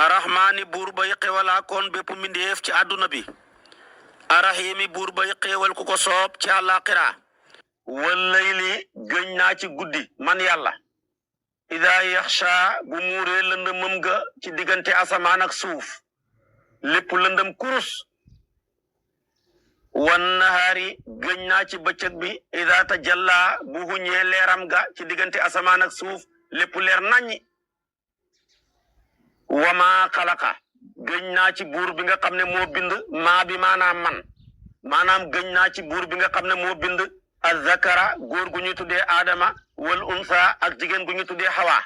arrahmaani buur bay xewalaa koon bépp mbindeef ci àdduna bi arrahiimi buur bay xewal ku ko soob ci àllaaxira wal layli gëñ naa ci guddi man yàlla idaa yaxsha bu muuree lëndëmam ga ci diggante asamaan ak suuf lépp lëndëm kurus wan nahaari gëñ naa ci bëccëg bi idaa tajalla bu huñee leeram ga ci diggante asamaan ak suuf lépp leer naññi wama xalaqa gëñ naa ci buur bi nga xam ne moo bind maa bi maanaam gëñ naa ci buur bi nga xam ne moo bind azzakara góor gu ñu tuddee Adama wal unsa ak jigéen gu ñu tuddee Hawa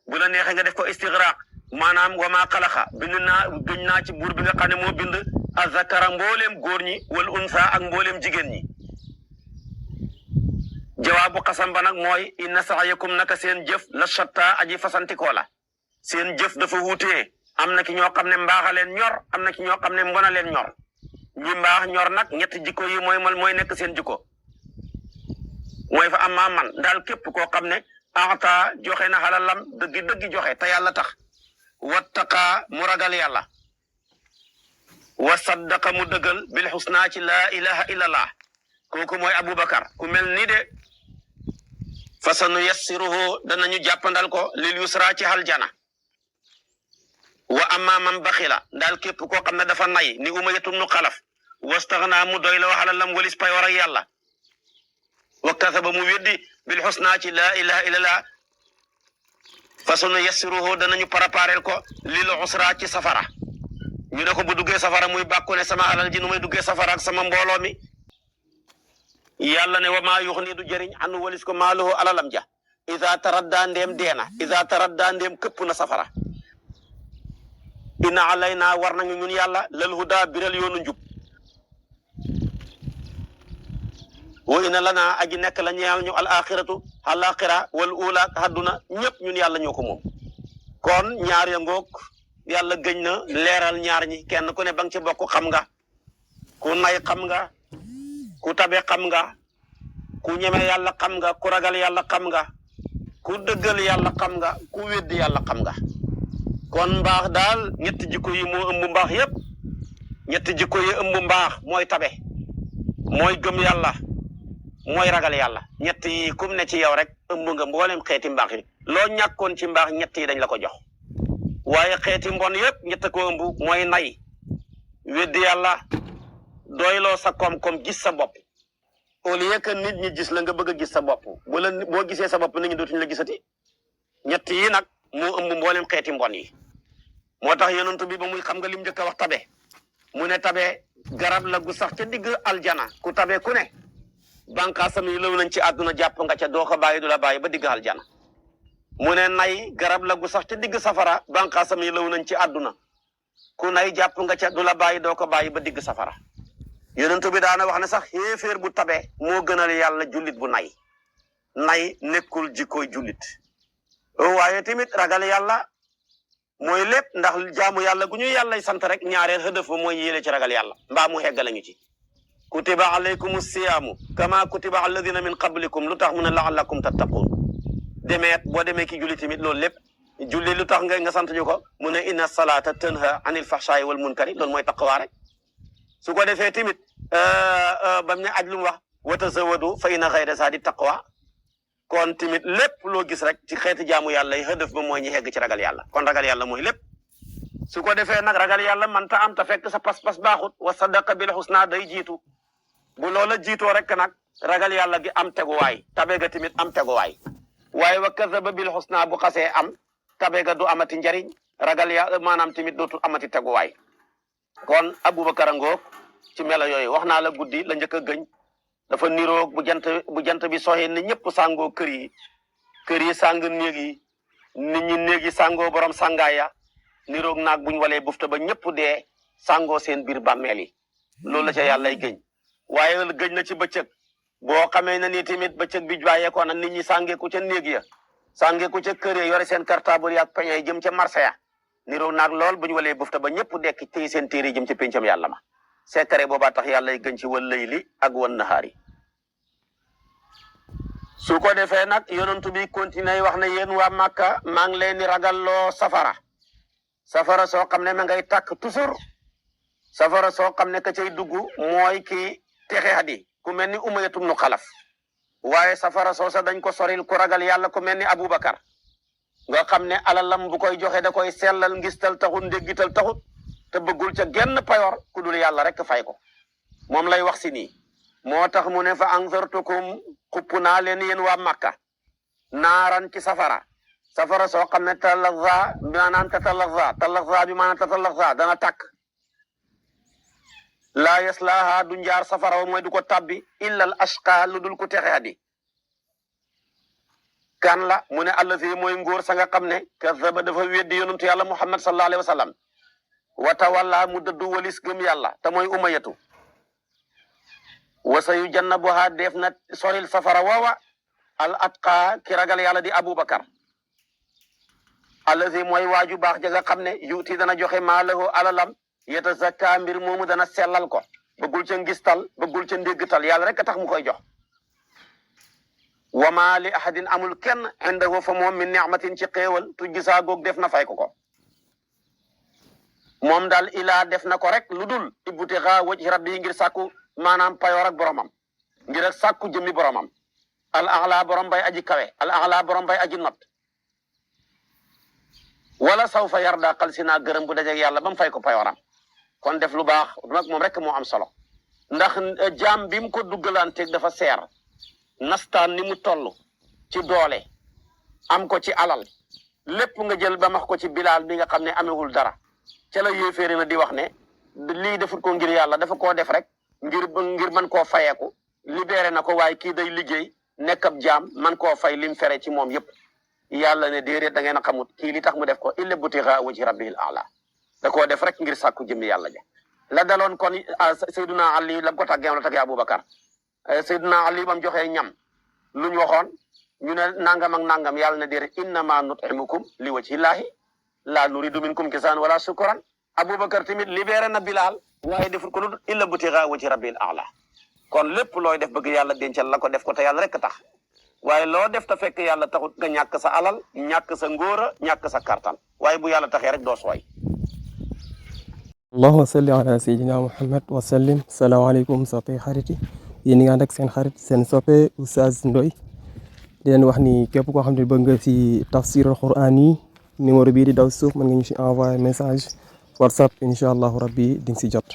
bu la neexee nga def ko istigraq maanaam wama xalaqa gëñ naa ci buur bi nga xam ne moo bind azzakara mbooleem góor ñi wal unsa ak mbooleem jigéen ñi jawaabu xasam ba nag mooy inna sa'yakum naka seen jëf la shatta aji fasantikoo la seen jëf dafa wuutee am na ki ñoo xam ne mbaaxa leen ñor am na ki ñoo xam ne mbona leen ñor ñi mbaax ñor nag ñetti jikko yi mooy nekk seen jikko mooy fa amma man daal képp koo xam ne ata joxe na xalalam dëggi joxe te yàlla tax wattaqa mu ragal yàlla wa saddaqa mu dëggal bil xusnaa ci laa ilaha illallah kooku mooy Aboubacar ku mel ni de fa sanu yassiruhu danañu jàppandal ko lil yusra ci aljana wa amma man baxila daal képp koo xam ne dafa nay ni Umayyatum nu Xalaf wastaxnaa mu doy la waxalalam walis pay war ak yàlla wa kasaba mu weddi bil xusnaa ci laa ilaha illallah fa sanu yassiruhu danañu préparel ko lil usra ci safara ñu ne ko bu duggee safara muy bàkku ne sama alal ji nu may duggee safara ak sama mbooloo mi yàlla ne wa maa yuxni du jëriñ anu walis ko maaluhu alalam ja iza taradda ndeem deena iza taradda ndeem këpp na safara inna alayna war nañu ñun yàlla lal huda biral yoonu njub wa inna lana aji nekk la ñeel ñu al axiratu alaxira wal ula hadduna ñëpp ñun yàlla ñoo ko moom kon ñaar ya ngoog yàlla gëñ na leeral ñaar ñi kenn ku ne ba nga ci bokk xam nga ku nay xam nga ku tabe xam nga ku ñeme yàlla xam nga ku ragal yàlla xam nga ku dëggal yàlla xam nga ku weddi yàlla xam nga kon mbaax daal ñetti jikko yi moo ëmb mbaax yépp ñetti jikko yi ëmb mbaax mooy tabe mooy gëm yàlla mooy ragal yàlla ñett yi kum ne ci yow rek ëmb nga mboolem xeeti mbaax yi loo ñàkkoon ci mbaax ñett yi dañ la ko jox waaye xeeti mbon yépp ñett ko ëmb mooy nay weddi yàlla doyloo sa koom-koom gis sa bopp au lieu que nit ñi gis la nga bëgg a gis sa bopp boo gisee sa bopp nit ñi dootuñu la gisati ñett yi nag moo ëmb mboolem xeeti mbon yi moo tax yonent bi ba muy xam nga lim njëkk a wax tabe mu ne tabe garab la gu sax ca digg aljana ku tabe ku ne bànqaasam yi law nañ ci àdduna jàpp nga ca doo ko bàyyi du la bàyyi ba digg aljana mu ne nay garab la gu sax ca digg safara bànqaasam yi law nañ ci àdduna ku nay jàpp nga ca du la bàyyi doo ko bàyyi ba digg safara yonent bi daana wax ne sax xéeféer bu tabe moo gënal yàlla jullit bu nay nekkul jikkoy jullit waaye tamit ragal yàlla mooy lépp ndax jaamu yàlla gu ñuy yàllay sant rek ñaareel hëdëf ba mooy yéele ci ragal yàlla mbaa mu hegga lañu ci kutiba alaykum siyaamu kama kutiba alladina min qablikum lu tax mu ne laallakum tattaqun boo demee ki julli tamit loolu lépp julli lu tax nga sant ñu ko mu ne inna salata tanha anil fahshaai wal munkari loolu mooy taqwa rek su ko defee tamit bam ne aj lu mu wax wa tazawwadu fa inna xayra zaadi taqwa kon tamit lépp loo gis rek ci xeeti jaamu yàlla yi hëdëf ba mooy ñu hegg ci ragal yàlla kon ragal yàlla mooy lépp su ko defee nag ragal yàlla man ta am ta fekk sa pas-pas baaxut wa sadaqa bil husna day jiitu bu loola jiitoo rek nag ragal yàlla gi am teguwaay tabe ga tamit am teguwaay waaye wa kazaba bil husna bu xasee am tabe ga du amati njariñ ragal yàlla maanaam tamit dootul amati teguwaay kon Aboubacar ngoog ci melo yooyu wax naa la guddi la njëkk a gëñ dafa niroog bu jant bi soxee ne ñëpp sàngoo kër yi sàng néeg yi nit ñi néeg yi sàngoo borom sàngaaya niroog naag buñ walee bufta ba ñëpp dee sàngoo seen biir bàmmeel yi loolu la ca yàllay gëñ waaye gëñ na ci bëccëg boo xamee ne ni tamit bëccëg bi bàyyeekoo na nit ñi sàngeeku ca néeg ya sàngeeku ca kër ya yore seen cartable yi ak peñe yi jëm ca marché ya niroog naag lool buñ walee bufta ba ñëpp dekk téy seen téere yi jëm ca péncam yàlla ma secret boobaa tax yàllay gëñ ci wal layli ak wan nahaari su ko defee nag yonent bi continué wax ne yéen waa Màkka maa ngi leen di ragalloo safara safara soo xam ne ma ngay tàkk toujours safara soo xam ne ka cay dugg mooy ki texe hadi ku mel ni Umayyatum nu Xalaf waaye safara soosa dañ ko soril ku ragal yàlla ku mel ni Abubakar nga xam ne alalam bu koy joxe da koy sellal ngistal taxut ndéggital taxut te bëggul ca genn payoor ku dul yàlla rek fay ko moom lay wax si nii moo tax mu ne fa anzartukum xupp naa leen yéen waa Makka naaran ci safara soo xam ne talazza bi maanaam tatalazza dana tàkk laa yaslaaha du njaar safara wa mooy du ko tabbi illa al ashqa lu dul ku texe hadi kan la mu ne allazi mooy ngóor sa nga xam ne kazaba dafa weddi yonumtu yàlla Muhammad sallallahu alayhi wa sallam wa tawalla mu dëddu walis gëm yàlla te mooy Umayyatu wa sayujannabuha def na soril safara waawa al atqa ki ragal yàlla di Abubakar allazi mooy waaju baax ja nga xam ne yuuti dana joxe maalahu alalam yatazakka mbir moomu dana sellal ko bëggul ca ngistal bëggul ca ndéggtal yàlla rek a tax mu koy jox wa ma li ahadin amul kenn indahu fa moom min ni'matin ci xéewal tu gisaa goog def na fay ko ko moom daal ilaa def na ko rek lu dul ibtigaa wajhi rabbi ngir sàkku maanaam payoor ak boromam ngir ak sàkku jëmmi boromam al a'la borom bay aji kawe al a'la borom bay aji not wala sawfa yarda xal si naa gërëm bu dajeeg yàlla ba mu fay ko payooram kon def lu baax nag moom rek moo am solo ndax jaam bi mu ko duggalanteeg dafa seer nastaan ni mu toll ci doole am ko ci alal lépp nga jël ba max ko ci Bilaal bi nga xam ne amewul dara ca la yéeféeri na di wax ne lii defut ko ngir yàlla dafa koo def rek ngir mën koo fayeeku libéré na ko waaye kii day liggéey nekk ab jaam man koo fay lim fere ci moom yëpp yàlla ne déedéet da ngeen a xamut kii li tax mu def ko illa butigaa wajhi rabbihil a'la da koo def rek ngir sàkku jëmmi yàlla ja la daloon kon Seydina Ali lam ko tàggee la tàggee Abubakar Seydina Ali bam joxee ñam lu ñu waxoon ñu ne nangam ak nangam yàlla ne déedéet innama nut'imukum li wajhillahi la nuridu minkum jazaan wala shukran Abubakar tamit libéré na Bilal waaye defut ko lu illa butigaa wajhi rabbihil a'la kon lépp looy def bëgg yàlla dencal la ko def ko te yàlla rek tax waaye loo def te fekk yàlla taxut nga ñàkk sa alal ñàkk sa ngóora ñàkk sa kartan waaye bu yàlla taxee rek doo sooy allahumma salli ala sayyidina muhammad wa sallim salaamaaleykum soppe xarit yi yéen nga ànd ak seen xarit seen soppe Oustaz Ndoye di leen wax ni képp koo xam ne bëgg nga si tafsirul quran yi numéro bii di daw suuf mën nga ñu si envoyé message WhatsApp incha allahu rabbi di nga si jot